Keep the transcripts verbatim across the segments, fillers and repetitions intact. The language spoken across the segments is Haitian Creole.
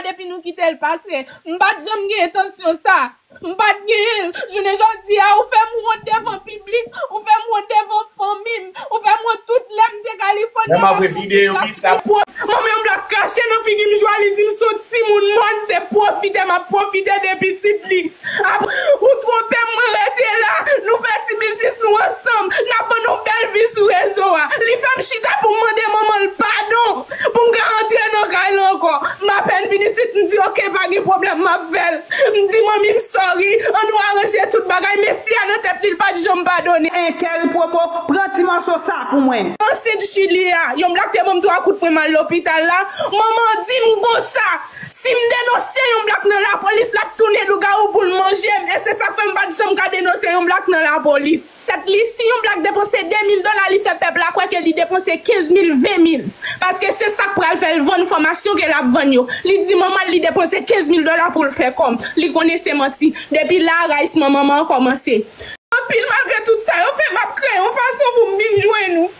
depi nou kite l pase. M pa t janm gen entansyon sa. M pa t genyen l. Jounen jodi a, ou fè m wont devan piblik, ou fè m wont devan fanmi m, ou fè m wont tout lè m te Kalifòni. Manman vre videyo, wi, sa. Manman yon blak krache nan figi m, jwa li di m se yon timoun mòn, se pwofitè m ap pwofite de pitit li. Ap, ou twonpe m, mwen rete la. Nou fè ti biznis nou ansanm. N ap vann yon bèl vi sou rezo a. Li fè m chita pou m mande manman l padon. Pou m ka antre nan kay la ankò. M apèn vin isit, m di, "Oke, pa gen pwoblèm, m ap fè l." M di, "Manmi, m sorry. Ann nou aranje tout bagay." Men fi a nan tèt li, l pa t janm padone. Enkè Ripropo, pran ti mòso sa pou mwen. Nan sid Chili a, yon blak te ban m twa kout pwen, m al lopital la. Manman di m konsa, si m denonse yon blak nan lapolis, l ap tounen lougawou pou l manje m. E se sa k fè m pa t janm ka denonse yon blak nan lapolis. Tèt li, si yon blak depanse de mil dola, li fè pèp la kwè ke li depanse kenz mil, ven mil. Paske se sa k pral fè l vann fòmasyon ke l ap vann yo. Li di manman l li depanse kenz mil dola pou l fè kòm. Li konnen se manti. Depi la, rayisman manman an kòmanse. Anpil, malgre tout sa yo fè, m ap kreye yon fason pou m vin jwenn ou.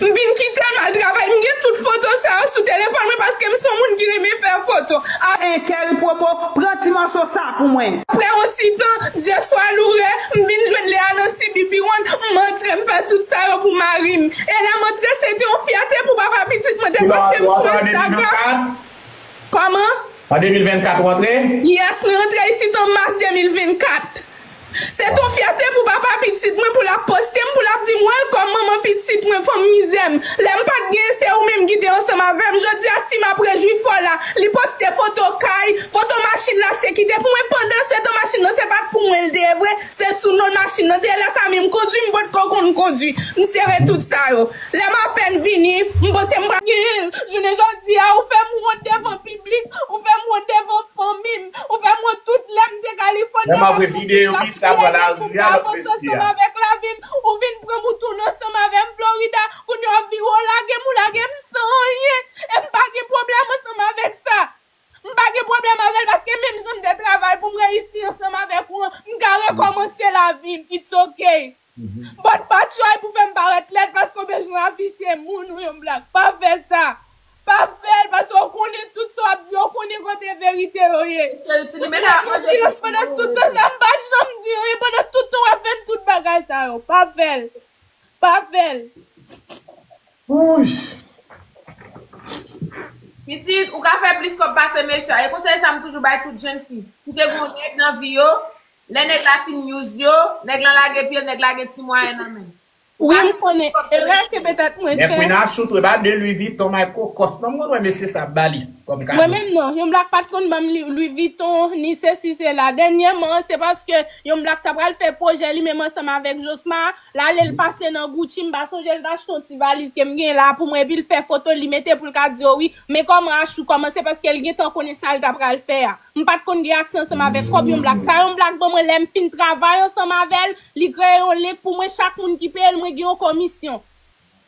M vin kite m al travay. M gen tout foto sa yo sou telefòn mwen paske m se yon moun ki renmen fè foto. A- Enkè Ripropo, pran ti mòso sa pou mwen. Apre yon ti tan, Dye swa loure, m vin jwenn Lea nan C B P One, m antre, m fè tout sa yo pou mari m. E lè m antre, se te yon fyète pou papa pitit mwen te poste m sou Instagram. Kòman? An de mil vennkat ou antre? Yes, mwen antre isit an mas de mil vennkat. Se te yon fyète pou papa pitit mwen, pou l ap poste m, pou l ap di m, "Welcome, manman pitit mwen, fanm mizè m." Lè m pa t genyen, se ou menm ki te ansanm avè m. Jodi a, si m ap rejwi fò la, li poste foto kay, foto machin l achte kite pou mwen. Pandan se tan, machin nan, se pa t pou mwen l te ye vre, se sou non l machin nan te ye. Lè sa menm, kondwi, m potko konn kondwi. M sere tout sa yo. Lè m apèn vini, m panse m pral genyen l. Jounen jodi a, ou fè m wont devan piblik, ou fè m wont devan fanmi m, ou fè m wont tout lè m te Kalifòni. Manman vre videyo, wi, sa pral arive a lòt mesye a. Ansanm avèk lavi m, ou vin pran m, ou tounen ansanm avè m Florida, kounye a w ap vire, w lage m, ou lage m san anyen. E m pa gen pwoblèm ansanm avèk sa. M pa gen pwoblèm avè l paske menm jan m te travay pou m reyisi ansanm avèk ou an, m ka rekòmanse lavi m. It's okay. But pa try pou fè m parèt lèd paske w bezwen afiche moun ou yon blak. Pa fè sa. Pa fè l paske w konnen tout sa w ap di, w konnen kote verite yo ye. Ou fè silans pandan tout tan sa, m pa janm di anyen pandan tout tan w ap fè m tout bagay sa yo. Pa fè l. Pa fè l. Wouy. Pitit, ou ka fè plis kòb pase mesye a. E konsèy sa m toujou bay tout jèn fi. Si te gen yon nèg nan vi yo, lè nèg la fin use yo, nèg lan lage pye l, nèg la gen ti mwayen nan men. Wi, m konnen. Erè ke petèt mwen fè. Queen Achou, tou e ba de Louis Vuitton, Michael Kors. Non, m konn wè mesye sa ap ba li kòm kado. Mwen menm non, yon blak pa t konn ban m li- Louis Vuitton, ni sesi sela. Dènyèman, se paske yon blak ta pral fè pwojè li menm ansanm avèk Josma. L ale l pase nan Gucci, m pa sonje l t achte yon ti valiz ke m gen la pou mwen, epi l fè foto l, li mete pou l ka di, "O wi, men kòman Achou kòmanse," paske l gentan konnen sa l ta pral fè a. M pa t konn gen aksè ansanm avèk kòb yon blak. Sa yon blak ban mwen lè m fin travay ansanm avè l, li kreye yon link pou mwen, chak moun ki peye l, mwen gen yon komisyon.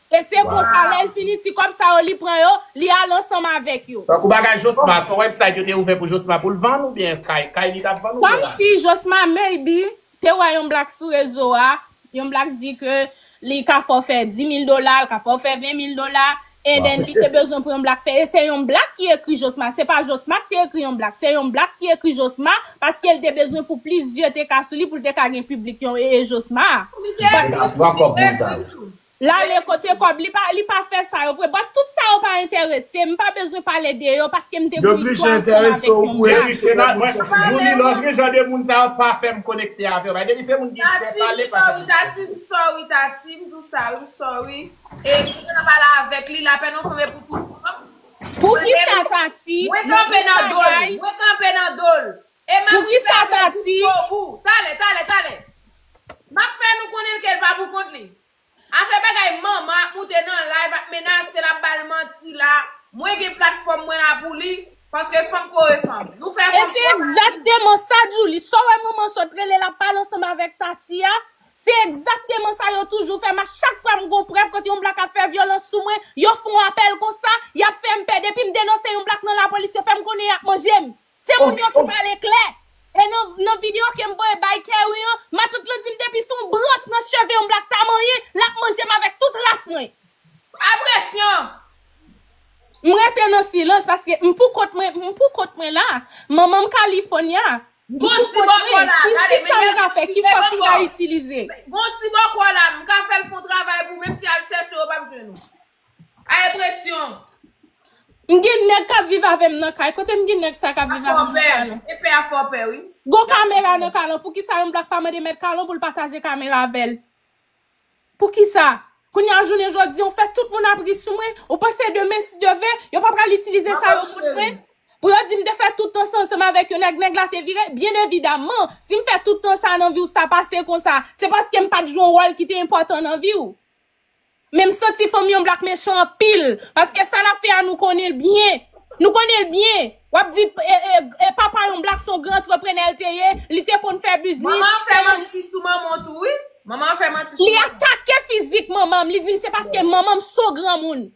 E se konsa, lè l fini, ti kòb sa yo, li pran yo, li al ansanm avèk yo. Tankou bagay Josma, se yon website yo te ouvè pou Josma pou l vann oubyen kay, kay li t ap vann oubyen la? Kòmsi Josma, maybe, te wè yon blak sou rezo a, yon blak di ke li ka fè w fè di mil dola, li ka fè w fè ven mil dola, and then li te bezwen pou yon blak fè. E se yon blak ki ekri Josma, se pa Josma ki te ekri yon blak, se yon blak ki ekri Josma, paske l te bezwen pou plis zye te ka sou li, pou l te ka gen piblik yon e, e Josma. Li te ekri, li te ekri tou. L ale kote kòb, li pa, li pa fè sa yo vre. But tout sa yo pa enterese m, m pa bezwen pale de yo, paske m te gen yon istwa ansanm avèk yon blak. Depi se nan, mwen, Julie, lòske jan de moun sa yo pa fè m konekte avè yo. Depi se moun ki fè pale, pa fè m. Tati, m sorry, Tati, m sorry, Tati, m di w sa, wi, m sorry. E, mwen nan pale avèk li, lapèn yon fanm e pou tout fanm. Poukisa, Tati? Mwen kanpe nan do l, mwen kanpe nan do l. E m ap fè l jiskobou. Talè, talè, talè. M ap fè nou konnen ke l pa pou kont li. Afè bagay manman ap moute nan live, ap menase l, ap ba l manti la. Mwen gen platfòm mwen la pou li, paske fanm kore fanm. Nou fè fanm travay. E se egzakteman sa, Julie. Sa w wè manman sot rele l ap pale ansanm avèk Tati a, se egzakteman sa yo toujou fè m. A chak fwa m gon prèv kote yon blak ap fè vyolans sou mwen, yo fè yon apèl konsa, y ap fè m pè. Depi m denonse yon blak nan lapolis, yo fè m konnen y ap manje m. Se moun yo ki pale klè. E nan, nan videyo ke m voye bay Kerry an, matant lan di m depi se yon branch nan cheve yon blak ta manyen, l ap manje m avèk tout ras mwen. Pa presyon. M rete nan silans paske m pou kont mwen, m pou kont mwen la. Manman m California. M pou kont mwen. Ki sa m ka fè? Ki fòs m ka itilize? Gon ti bòkò la, m ka fè l fè yon travay pou menm si al chèche yo p ap jwenn ou. A enpresyon. M gen nèg k ap viv avè m nan kay. Kote m gen nèg sa k ap viv avè m nan kay la? Epè a fè w pè, wi. Gon kamera nan kay lan. Poukisa yon blak pa mande mèt kay lan pou l pataje kamera avè l? Poukisa? Kounye a jounen jodi, ou fè tout moun ap ri sou mwen. Ou panse demen, si Dye vle, yo pa pral itilize sa yo kont mwen? Pou yo di m te fè tout tan sa ansanm avèk yon nèg, nèg la te vire? Byen evidaman, si m fè tout tan sa nan vi w, sa pase konsa, se paske m pa t jwe yon wòl ki te enpòtan nan vi w. Men m santi fanmi yon blak mechan anpil, paske sa n ap fè a, nou konnen l byen. Nou konnen l byen. W ap di, e, e, e, papa yon blak se yon gran antreprenè l te ye, li te konn fè biznis. Manman an fè manti sou manman w tou, wi. Manman an fè manti sou manman w. Li atake fizik manman m, li di m se paske manman m se yon granmoun.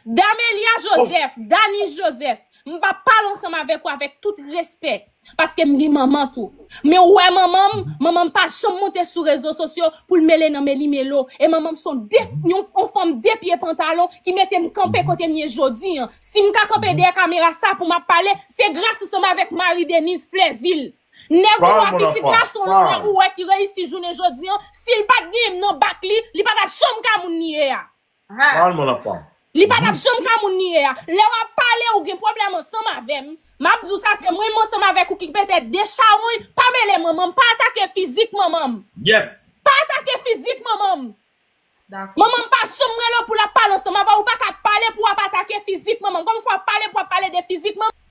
Damelia Joseph, Danis Joseph, m p ap pale ansanm avèk ou avèk tout respè, paske m gen manman tou. Men ou wè manman m, manman m pa janm monte sou rezo sosyo pou l mele nan melimelo. E manman m se yon de, yon, yon fanm de pye pantalon ki mete m kanpe kote m ye jodi an. Si m ka kanpe dèyè kamera sa pou m ap pale, se gras ansanm avèk Marie Denise Flezil. Nèg ou a, pitit gason ou a, ou wè ki reyisi jounen jodi an, si l pa t genyen m nan bak li, li pa t ap janm ka moun li ye a. Pawòl moun ap pran. Li pa t ap janm ka moun li ye a. Lè w ap pale, ou gen pwoblèm ansanm avè m. M ap di w sa, se mwen menm ansanm avèk ou ki petèt de chawony, pa mele manman m, pa atake fizik manman m. Yes. Pa atake fizik manman m. Dakò. Manman m pa janm rele w pou l ap pale ansanm avè w, ou pa ka pale pou w ap atake fizik manman m. Kòm fò w ap pale pou w ap pale de fizik manman m.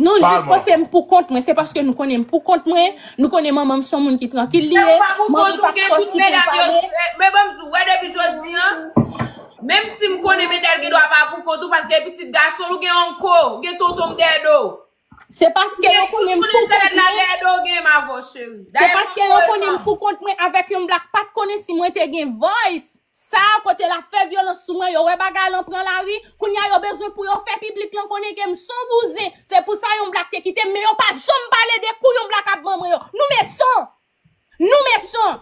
Nou jis panse m pou kont mwen, se paske nou konnen m pou kont mwen, nou konnen manman m se yon moun ki trankil li ye, manman m pa sòti pou l pale. Men ban m di w, wè depi jodi an, menm si m konnen medal gen dwa pa pou kont ou, paske pitit gason l ou gen onko, ou gen tonton m dèyè do w. Se paske yo konnen m pou kont mwen. Se paske yo konnen m pou kont mwen avèk yon blak pa t konnen si mwen te gen voice. Sa a kote l ap fè vyolans sou mwen, yo wè bagay lan pran lari, kounye a yo bezwen pou yo fè piblik lan konnen ke m se yon bouzen. Se pou sa yon blak te kite m, men yo pa janm pale de kou yon blak ap ban mwen yo. Nou mechan! Nou mechan!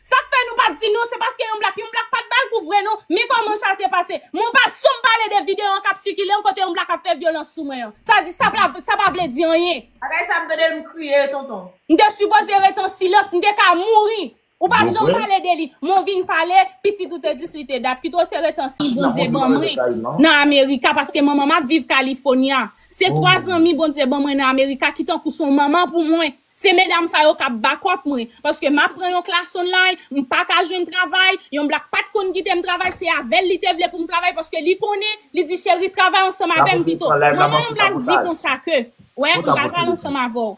Sa k fè nou pa t di non, se paske yon blak, yon blak pa t ba l kou vre non. Men kòman sa te pase. Men w pa janm pale de videyo an k ap sikile an kote yon blak ap fè vyolans sou mwen an. Sa di, sa pa, sa pa vle di anyen. Bagay sa m tande l, m kriye, tonton. M te sipoze rete an silans, m te ka mouri. Ou pa janm pale de li. Men w vin pale, pitit ou te di si li te dat. Pito w te rete ansanm Bondye ban mwen nan Amerika, paske manman m ap viv California. Se twa zanmi Bondye ban mwen nan Amerika ki tankou se yon manman pou mwen. Se medam sa yo k ap bakòp mwen. Paske m ap pran yon klas online, m pa ka jwenn travay, yon blak pa t konn kite m travay, se avè l li te vle pou m travay, paske li konnen, li di cheri travay ansanm avè m pito. Manman yon blak di konsa ke, wè, m pa pral ansanm avè w.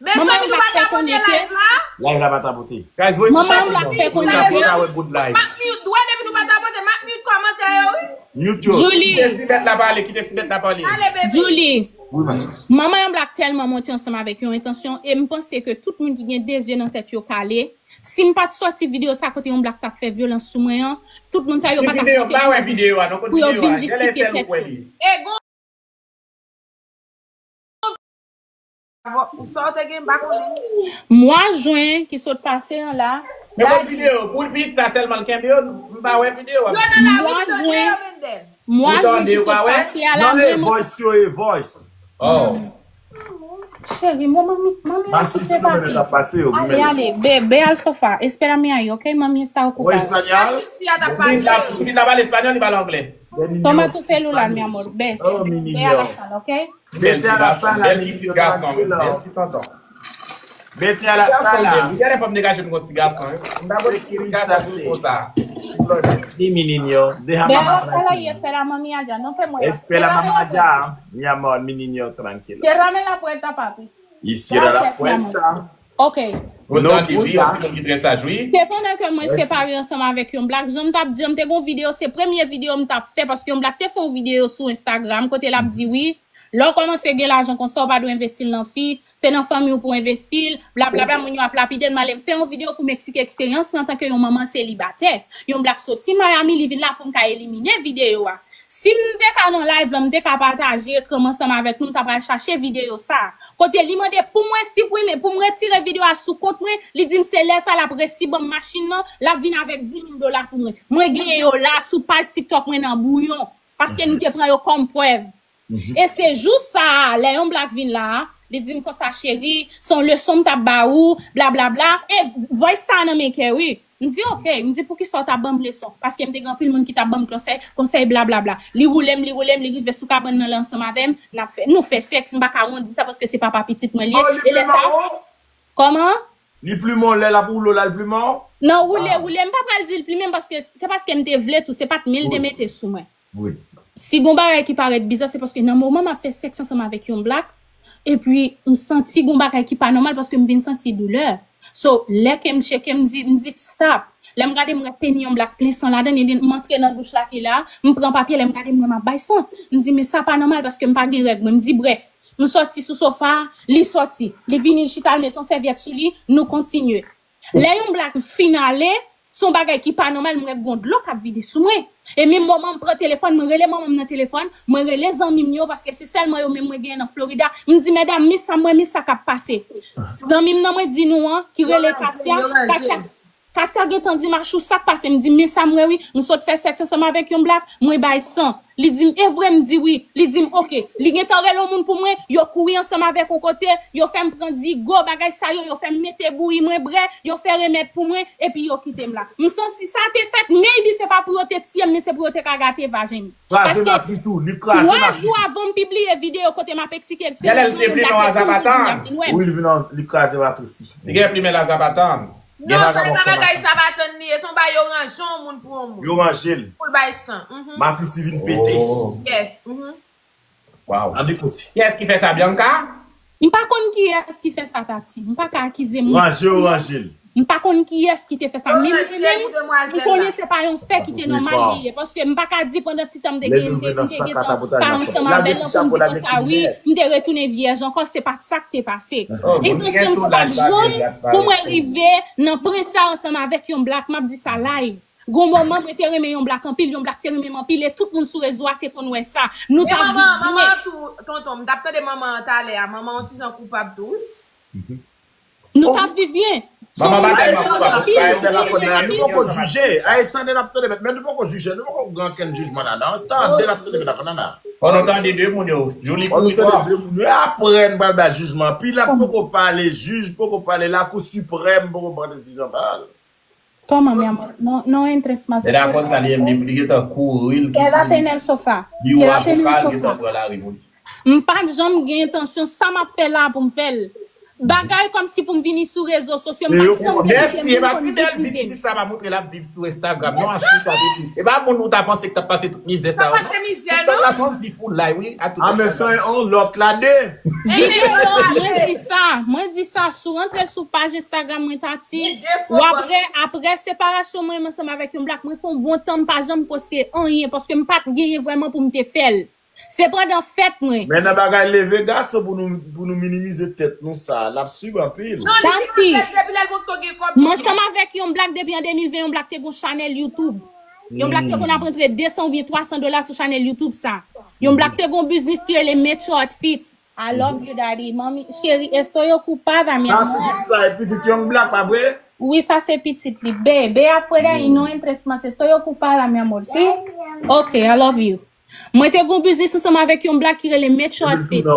Mezanmi, nou pa tapote live la? Live la pa tapote. Guys, voye ti chat pou mwen. Pou nou ka wè bout live. M ap mute, wè depi nou pa tapote, m ap mute kòmantè yo, wi. Mute yo. Julie. Kite ti bèt la pale, kite ti bèt la pale. Ale, bebe. Julie. Wi, ma cheri. Manman yon blak tèlman monte ansanm avèk yon entansyon, e m panse ke tout moun ki gen de zye nan tèt yo kale. Si m pa t sòti videyo sa kote yon blak t ap fè vyolans sou mwen an, tout moun sa yo pa t ap kite pou yo vin jistifye tèt yo. Mwa jen ki sot pase an la. Yo gon videyo, pou pizza sèlman l kenbe yo, m pa wè videyo a. Mwa jen, mwa jen ki sot pase a la. Non, e voice yo, e voice. Oh. Cheri, mon manmi, manmi, pa si se nou fè nèt ap pase yo. Ale, ale, bebe, al sofa. Espérame ahí, ok? Manmi está ocupada. Ou espanyòl? Pitit la pale espanyòl, li pale anglè. Toma tu celular, mi amor. Ve. Ve a la sala, ok? Mete a la sala, bèl pitit gason, bèl ti tonton. Mete a la sala. Ou genlè fè m degaje m gon ti gason, wi. M pa konn ti gason tou konsa. Ni mi niño, déjame atrás. Ve a la sala y espera a mami allá, no te muevas. Espera a mami allá, mi amor, mi niño, tranquilo. Ciérrame la puerta, papi. Y cierra la puerta. Ok. Ou tande, wi, yon timoun ki trè saj, wi. Se pandan ke mwen separe ansanm avèk yon blak, jan m t ap di, m te gon videyo, se premye videyo m t ap fè, paske yon blak te fè yon videyo sou Instagram, kote l ap di, wi, lè w kòmanse gen lajan konsa, w pa dwe envesti l nan fi, se nan fanmi w pou w envesti l, blablabla, moun yo ap lapide l, m ale m fè yon videyo pou m eksplike eksperyans mwen antanke yon manman selibatè. Yon blak soti Miami, li vin la pou m ka elimine videyo a. Si m te ka nan live lan, m te ka pataje ekran m ansanm avèk nou, m ta pral chache videyo sa. Kote li mande pou mwen siprimen, pou m retire videyo a sou kont mwen, li di m se lè sa l ap resi ban m machin nan, l ap vin avèk di mil dola pou mwen. Mwen genyen yo la sou paj TikTok mwen nan bouyon. Paske nou te pran yo kòm prèv. E se jou sa a, lè yon black vin la, li di m konsa, cheri, se yon leson m t ap ba ou, blablabla. E voice sa a nan men kè, wi. M di, "Ok." M di, "Poukisa w t ap ban m leson?" Paske m te gen anpil moun ki t ap ban m konsèy, konsèy blablabla. Li woule m, li woule m, li rive sou kabann nan la ansanm avè m, n ap fè, nou fè sèks, m pa ka wondi sa paske se papa pitit mwen li ye. E lè sa, kòman? Li plimen w lè l ap woule w la, li plimen w? Non, woule, woule, m pa pral di l plimen m paske se paske m te vle tou, se pa t men l te mete sou mwen. Si gon bagay ki parèt biza, se paske nan moman m ap fè sèks ansanm avèk yon black, epi m santi gon bagay ki pa nòmal paske m vin santi doulè. So, lè ke m tcheke, m di, m di, "Stop." Lè m gade, m wè peni yon black plen san ladan l, epi m antre nan douch la ki la, m pran papye, lè m gade, m wè m ap bay san. M di, "Men sa pa nòmal paske m pa gen règ mwen." M di, brèf, m soti sou sofa, li soti. Li vini, li chita, l met yon sèvyèt sou li, nou kontinye. Lè yon black fin ale, se yon bagay ki pa nòmal, m wè gon dlo k ap vide sou mwen. E menm moman m pran telefòn, mwen rele manman m nan telefòn, mwen rele zanmi m yo, paske se sèlman yo menm mwen genyen nan Florida. M di, "Medam, men sa m wè, men sa k ap pase." Zanmi m nan mwen di nou an, ki rele Katia, Katia, Katia gentan di m, "Achou, sa k pase?" M di, "Men sa m wè wi, m sot fè sèks ansanm avèk yon black, mwen bay san." Li di m, "E vre?" M di, "Wi." Li di m, "Ok." Li gentan rele yon moun pou mwen, yo kouri ansanm avèk yon kote, yo fè m pran digo, bagay sa yo, yo fè m mete bouyi mwen bwè, yo fè remèd pou mwen, epi yo kite m la. M santi sa te fèt, maybe se pa pou yo te tiye m, men se pou yo te ka gate vajen m. Kraze matris ou, li kraze matris ou. Twa jou avan m pibliye videyo kote m ap eksplike eksperyans mwen, m black yo tou vin ap vin wè m. Wi, li vin an, li kraze matris li. Li gen plimen la, sa pa tann. Non, sa e pa bagay sa pa tann li ye, se yon bagay yo ranje yon moun pou yon moun. Yo ranje l. Pou l bay san. Matris li vin pete. Yes. An de kote. Kiyès ki fè sa, Bianca? M pa konn kiyès ki fè sa, Tati. M pa ka akize moun. Ranje yo ranje l. M pa konn kiyès ki te fè sa. Men mwen menm, m konnen se pa yon fè ki te nòmal li ye. Paske m pa ka di pandan ti tan m te gen, m te, m te gentan pa ansanm avè l, pou m di konsa, wi, m te retounen vyèj ankò, se pa t sa k te pase. Entansyon m se pa t janm pou mwen rive nan pwen sa ansanm avèk yon black, m ap di sa live. Gon moman mwen te renmen yon black anpil, yon black te renmen m anpil, e tout moun sou rezo a te konn wè sa. Nou t ap viv byen. Manman an tou, tonton, m t ap tande manman an talè a, manman an ti jan koupab tou, wi. Nou t ap viv byen. Manman pa tèlman koupab. Tande n ap tande, nou poko jije. Ay, tande n ap tande, men nou poko jije, nou poko gen okenn jijman ladan. Tande n ap tande, men n ap tande. Fò nou tande de moun yo. Joly kouri twò. Apre n pral bay jijman. Pilat poko pale, jij poko pale, Lakou Siprèm poko pran desizyon pa l. Toma, mi amor, no, no entres más. Nèg la konn sa li menm, li, li gentan kouri, l kite li. Quédate en el sofá. Li ou avoka, l gentan pran lari pou li. M pa t janm gen entansyon sa m ap fè la pou m fè l. Bagay kòmsi pou m vini sou rezo sosyo, m pa t janm gen entansyon pou m vin prive m. Mèsi, e pa ti bèl vi pitit sa pa montre l ap viv sou Instagram non, achou sa pitit. E pa moun ou ta panse ki t ap pase tout mizè sa yo. T ap pase mizè non. Tout sa se yon vi full life, wi, a tout. Ah, men se yon lòt la de. Videyo, mwen di sa, mwen di sa, si w rantre sou paj Instagram mwen, Tati, w ap wè, apre separasyon mwen, mwen ansanm avèk yon black, mwen fè yon bon tan, m pa janm poste anyen, paske m pa t genyen vrèman pou m te fè l. Se pandan fèt mwen. Men nan bagay leve gason pou nou, pou nou minimize tèt nou sa, n ap sib anpil. Tati, mwen ansanm avèk yon black depi an de mil ven, yon black te gon chanèl YouTube. Yon black te konn ap rantre de san oubyen twa san dola sou chanèl YouTube sa. Yon black te gon biznis ki rele Metro Outfits. I love you, daddy. Mami, cheri, estoy ocupada, mi amor. Sa pitit sa, e pitit Young Black, pa vre? Wi, sa se pitit li. Be, be afuera y no entres más. Estoy ocupada, mi amor. Si? Ok, I love you. Mwen te gon biznis ansanm avèk yon black ki rele Metro Outfits.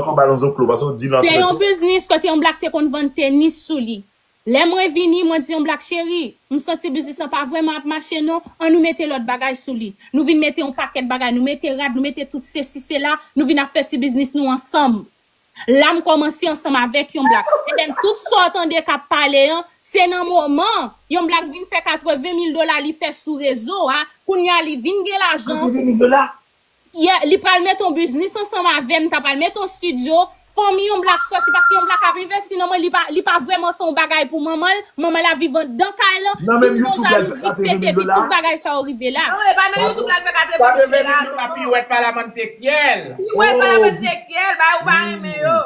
Se yon biznis kote yon black te konn vann tenis sou li. Lè mwen vini, mwen di yon black, cheri, m santi biznis lan pa vrèman ap mache non, ann nou mete lòt bagay sou li. Nou vin mete yon pakèt bagay, nou mete rad, nou mete tout sesi sela, nou vin ap fè ti biznis nou ansanm. La m kòmanse ansanm avèk yon black. And then tout sa w tande k ap pale an, se nan moman yon black vin fè katreven mil dola li fè sou rezo a, kounye a li vin gen lajan. Katreven mil dola? Yeah, li pral mete yon biznis ansanm avè m, ta pral mete yon estidyo. Fanmi yon black sòti, paske yon black ap envesti nan mwen, li pa, li pa vrèman fè yon bagay pou manman l, manman l ap viv anndan kay lan, nan menm YouTube la, l fè katreven mil dola. Epi tout bagay sa yo rive la. Non, e pa nan YouTube la, l fè katreven mil dola, non. Katreven mil dola pi wèt pa la mann te kyèl. Pi wèt pa la mann te kyèl, bagay ou pa renmen yo.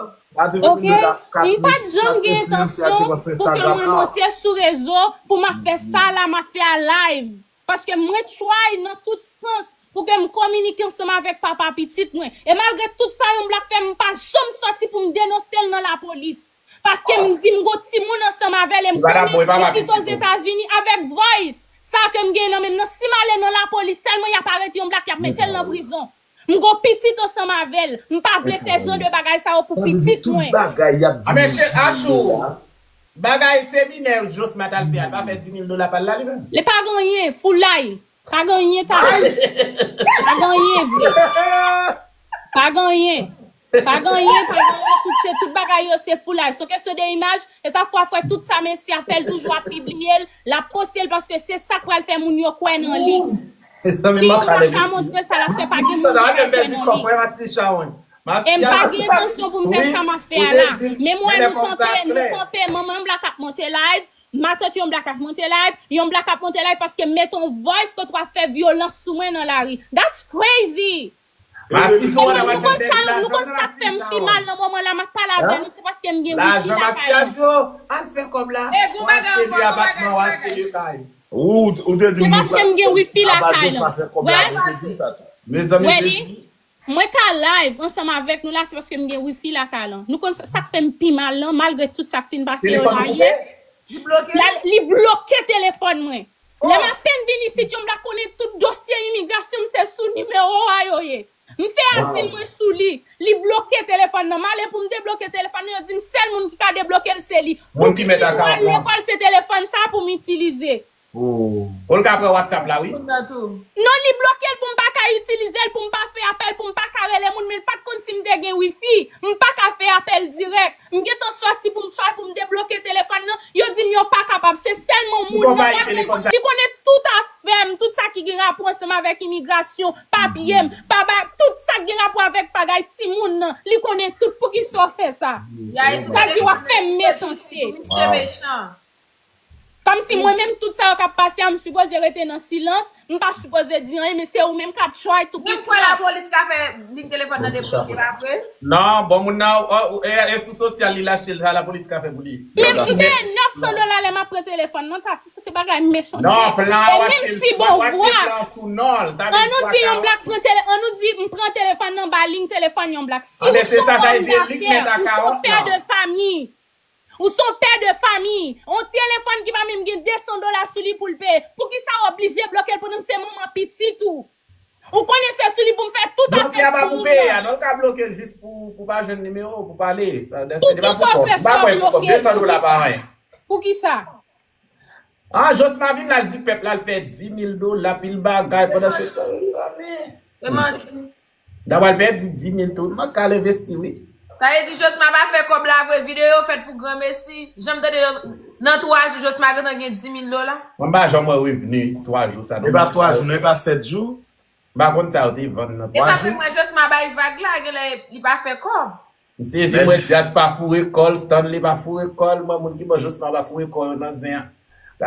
Ok, m pa t janm gen entansyon pou ke mwen monte sou rezo, pou m ap fè sa la, m ap fè a live. Paske mwen try nan tout sans pou ke m kominike ansanm avèk papa pitit mwen. E malgre tout sa yon black fè, m pa janm sòti pou m denonse l nan lapolis. Paske m di m gon timoun ansanm avè l e m konnen isit Ozetazini avèk voice sa ke m gen nan men m nan, si m ale nan lapolis sèlman y ap arete yon black, y ap mete l nan prizon. M gon pitit ansanm avè l. M pa vle fè jan de bagay sa yo pou pitit mwen. Anben, chè Achou, bagay seminè Josma t al fè a, l pa fè di mil dola pa l la li menm? Li pa gen anyen, foulay. Pa gen anyen, pa gen anyen vre. Pa gen anyen. Pa gen anyen, pa gen anyen, tout se tout bagay yo se foulay. Se kesyon de imaj, e sa fwa fwè tout sa mesye a fè, l toujou ap pibliye l, l ap poste l paske se sa k pral fè moun yo kwè nan li. Mezanmi, m ap pale. Li pa ka montre sa l ap fè, pa gen moun ki kwè nan li. E m pa gen entansyon pou m fè sa m ap fè a la. Men m wè nou kanpe, nou kanpe, manman yon black ap monte live, matant yon black ap monte live, yon black ap monte live paske m mete yon voice kote w ap fè vyolans sou mwen nan lari. That's crazy! Mastise, ou konn sa, nou konn sa k fè m pi mal nan moman la, m ap pale avè nou, se paske m gen wifi lakay la. Lajan Mastise a di, oh, al fè kòb la, w achte de apatman, w achte de kay. Ou te di m nou pa, apa Josma fè kòb la, ou te di m sa tou. Mezanmi, sezi. Mwen ka live ansanm avèk nou la, se paske m gen wifi lakay lan. Nou konn sa, sa k fè m pi mal lan, malgre tout sa k fin pase yo la ye. Li bloke telefòn mwen. Lè m apèn vin isit, yon black konnen tout dosye imigrasyon m se sou nimewo a yo ye. M fè azil mwen sou li. Li bloke telefòn nan. M ale pou m debloke telefòn nan, yo di m sèl moun ki ka debloke l se li. Pou ki m al lekòl se telefòn sa pou m itilize. Ou l ka pran WhatsApp la wi. Non, li bloke l pou m pa ka itilize l, pou m pa fè apèl, pou m pa ka rele moun, men l pa t konn si m te gen wifi. M pa ka fè apèl dirèk. M gentan sòti pou m try pou m debloke telefòn nan. Yo di m yo pa kapab. Se sèlman moun nan pral gen kont. Li konnen tout afè m, tout sa ki gen rapò ansanm avèk imigrasyon, papye m, pa ba, tout sa ki gen rapò avèk bagay timoun nan. Li konnen tout. Poukisa w fè sa? Sa di w ap fè m mechanste. Kòmsi mwen menm tout sa yo k ap pase a, m sipoze rete nan silans, m pa sipoze di anyen, men se ou menm k ap try tou plis. Menm kwè lapolis ka fè liy telefòn nan debloke, pa vre? Non, bon moun nan, e sou sosyal li lache l, sa lapolis ka fè pou li. Men m peye nèf san dola lè m ap pran telefòn nan, Tati, sa se bagay mechanste. Non, plan w achte l sou non l, sa vle di annou di yon blak pran tele, annou di m pran telefòn nan, ba liy telefòn yon blak. Si w se yon fanm dafè, ou se yon pè de fanmi, ou se yon pè de fanmi, yon telefòn ki pa menm gen de san dola sou li pou l peye, poukisa w oblije bloke l pandan m se manman pitit ou? Ou konnen se sou li pou m fè tout afè timoun nan. Bloke a pa pou peye a, non, l ka bloke l jis pou, pou pa jwenn nimewo, pou pale. Poukisa w fè sa w bloke l? De san dola pa anyen. Poukisa? Ah, Josma vin la, l di pèp la, l fè di mil dola, pil bagay, pandan se tan, mezanmi. E manti. Dabò l pèdi di mil tou. M ap ka al envesti wi. Sa vle di Josma pa fè kòb la vre, videyo yo fèt pou granmesi. Jan m tande yo, nan twa jou Josma gentan gen di mil dola. Mwen m pa janm wè revni twa jou sa non. E pa twa jou non, e pa sèt jou. M pa konn sa yo te vann nan twa jou. E sa fè m wè Josma bay vag la, genlè li pa fè kòb. M sezi, m wè Dias pa foure kò l, Stanley pa foure kò l, mwen moun ki bò Josma pa foure kò yo nan zen an.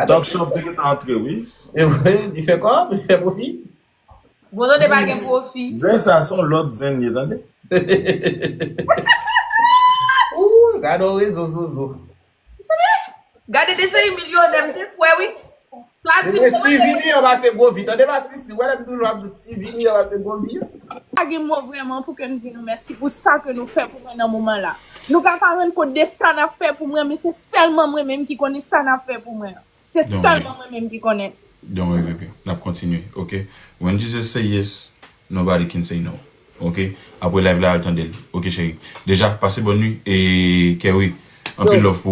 Talk show te gentan antre wi. E vre, li fè kòb, li fè pwofi. Bon, tande pa gen pwofi. Zen sa se yon lòt zen li ye, tande. Ooh, gade yon rezo zozo. Gade de seri milyonè m te kwè wi. Ti vi miyò pase gwo vi. Tande pa sisi, wè lè m toujou ap di ti vi miyò pase gwo vi. Pa gen mo vrèman pou ke m di nou mèsi pou sa ke nou fè pou mwen nan moman la. Nou ka pa rann kont de sa n ap fè pou mwen, men se sèlman mwen menm ki konnen sa n ap fè pou mwen an. Se sèlman mwen menm ki konnen. Don't worry, baby. N ap kontinye, ok? When Jesus say yes, nobody can say no. Ok? Apre live la, al tande l. Ok, cheri. Deja, pase bòn nwi. E, Kerry, anpil love pou ou.